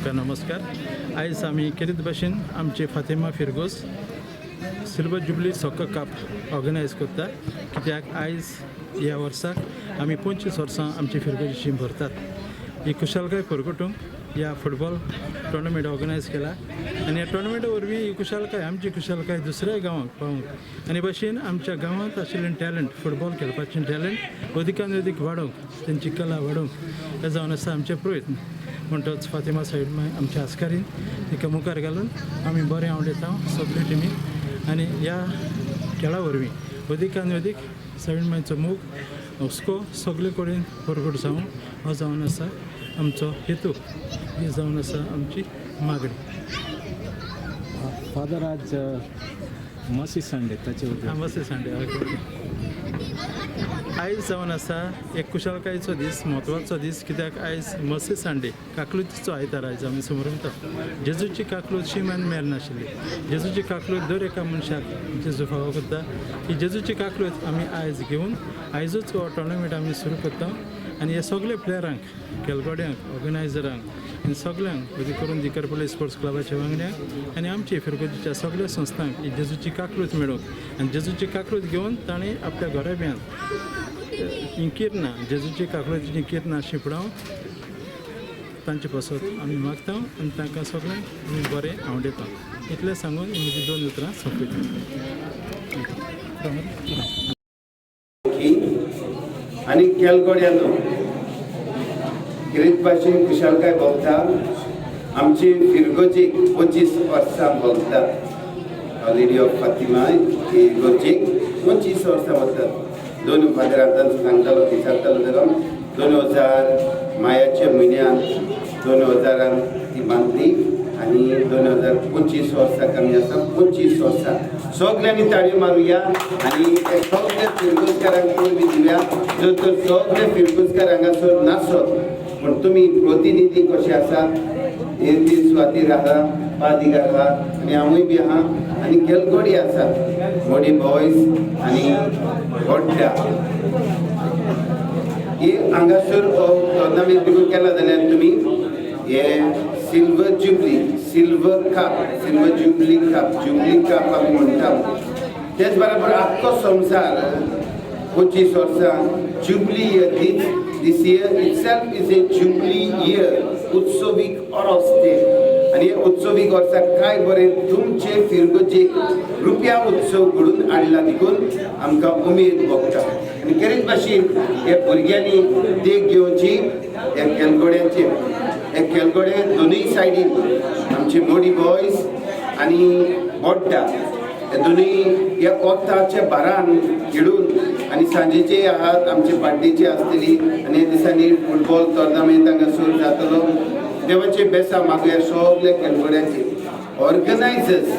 तुमकां नमस्कार. आयज आमी केरीत भाशेन आमचे फातिमा फिरगोज silver jubilee soccer cup organise करता, कित्याक आयज ह्या वर्साक आमी 25 वर्सां आमची फिरगोजीची भरतात. ही खुशालकाय परगटूंक ह्या फुटबॉल टोर्नामेंट ऑर्गनायज केला आनी ह्या टोर्नामेंटा वरवीं ही खुशालकाय, आमची खुशालकाय दुसऱ्याय गांवांक पावोवंक आनी भशेन आमच्या गांवांत आशिल्लें टॅलंट, फुटबॉल खेळपाचें टॅलंट अदिकान अदीक वाडोवंक, तेंची कला वाडोवंक, हे जावन आसा आमचे प्रयत्न. म्हणटच फातिमा सायब आमच्या आस्कारीन, तिका मुखार घालून आमी बरें आवडयता सगळे टिमीक आनी ह्या खेळा वरवीं अदिकान अदीक सेवन मायचो मोग, हुस्को सगळे कडेन परगट जावं, हो जावन आसा आमचो हेतू, ही जावन आसा आमची मागणी. फादर, आज मसी संडे, ताचे बद्दल. मसी संडे, ओके. आयज जावन आसा एक खुशालकायेचो दीस, म्हत्वाचो दीस, कित्याक आयज मसी संडे, काकलुतीचो आयतार आयज आमी समरमता. जेजूची काकलूत शिमान मेर नाशिल्ली. जेजूची काकलूत दर एका मनशाक जेजू फावो करता. ही जेजूची काकलूत आमी आयज घेवन आयजूच हो टोर्नामेंट आमी सुरू करता आनी हे सगळे प्लेयरांक, खेळगड्यांक, ऑर्गनायजरांक आनी सगळ्यांक, अदीक करून दिकरपल्ली स्पोर्ट्स क्लबाच्या वांगड्यांक आनी आमची फिरगोजीच्या सगळ्या संस्थांक ही जेजूची काकलूत मेळोवंक आनी जेजूची काकलूत घेवन ताणें आपल्या घराब्यांत ही किरणां, जेजूची काकलुतीची किरणां शिंपडावन तांचे पासत आमी मागता आनी तांकां सगळ्यांक आमी बरें आवडयता. इतलें सांगून म्हजी दोन उतरां सोंपयता. की आनी केलगोड्यानो, गिरीत भाशेन खुशालकाय भोगता. आमची फिरगोजीक 25 वर्सां भोगता. लेडी ऑफ फातिमा इगोर्जीक 25 वर्सां वतात. दोन फादर आतां सांगतालो, विचारतालो ताका, 2000 मायाच्या म्हयन्यान 2000आन ती बांदली आनी 2025 वर्सां कमी आसा. 25 वर्सां. सगल्यांनी ताळयो मारुया आनी ते सगळे फिरगोजकारांक परबी दिवया. जर तर सगळे फिरगोजकार हांगासर नासत, पूण तुमी प्रतिनिधी कशे आसात, हे ती स्वातीर आहा, पादिगार आहा आनी हांवूय बी आहा आनी केलगोडी आसात, मोडी बॉयज आनी गोड्डा. हे हांगासर हो टोर्नामेंट देखून केला जाल्यार तुमी हे silver jubilee, silver cup, silver jubilee cup, jubilee cup आमी म्हणटा. तेच बरोबर आख्खो संवसार 25 वर्सां jubilee year. This year itself is a jubilee year, उत्सवीक वर्स तें. आनी हे उत्सवीक वर्साक काय बरें तुमचे फिरगोजेक रुपया उत्सव घडून हाडला, देखून आमकां उमेद भोगता. आनी केरीच भाशेन हे भुरग्यांनी देख घेवची ह्या खेलगड्यांचे. हे खेलगडे दोनूय सायडीन, आमचे मोडी बॉयज आनी बोड्डा, हे दोनूय ह्या वोताच्या भारान खेळून आनी सांजेचे आहात आमचे पाड्डेचे आसतली आनी ह्या दिसांनी फुटबॉल टोर्नामेंट हांगासर जातलो. देवाचे बेसां मागुया सगल्या खेलगड्यांचे. ऑर्गनायझर्स,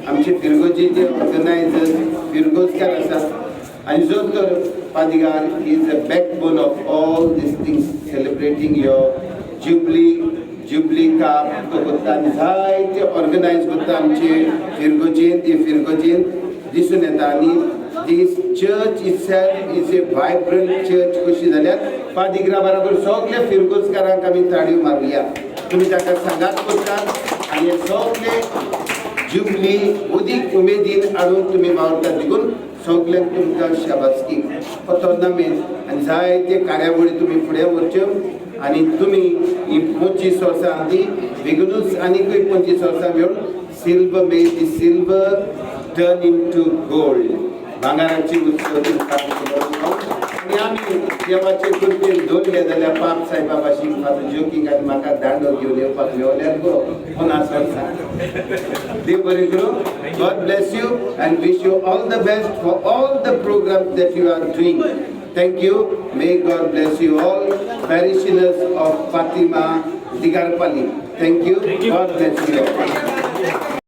आमचे फिरगोजीचे ऑर्गनायझर्स फिरगोजकार आसात आनी जो तर पादिगार is a backbone of all these things, celebrating your jubilee, jubilee cup तो करता आनी जायते ऑर्गनायज करता आमचे फिरगोजीन. ती फिरगोजीन दिसून येता आनी this church itself is a vibrant church कशी जाल्यार पादिग्रा बराबर सगल्या फिरगोजकारांक आमी ताळयो मारुया. तुमी ताका सांगात करतात आनी हे सगळे जुबली अदीक उमेदीन हाडून तुमी वावरतात, देखून सगल्यांक तुमकां शाबासकी. हो टोर्नामेंट आनी जायते कार्यावळी तुमी फुडें व्हरच्यो आनी तुमी ही 25 वर्सां आदी बेगीनूच आनीकूय 25 वर्सां मेळून silver, may the silver turn into gold, भांगाराची उत्सव तुमकां. आनी आमी देवाचे कृपेन दवरले जाल्यार पाप साहेबा भाशेन फादर जोकींग आनी म्हाका दांडो घेवन येवपाक मेवल्यार बरो 50 वर्सां. देव बरें करूं. God bless you and wish you all the best for all the programs that you are doing. Thank you. May God bless you all, parishioners of Fatima, Digarpali. Thank you. God bless you all.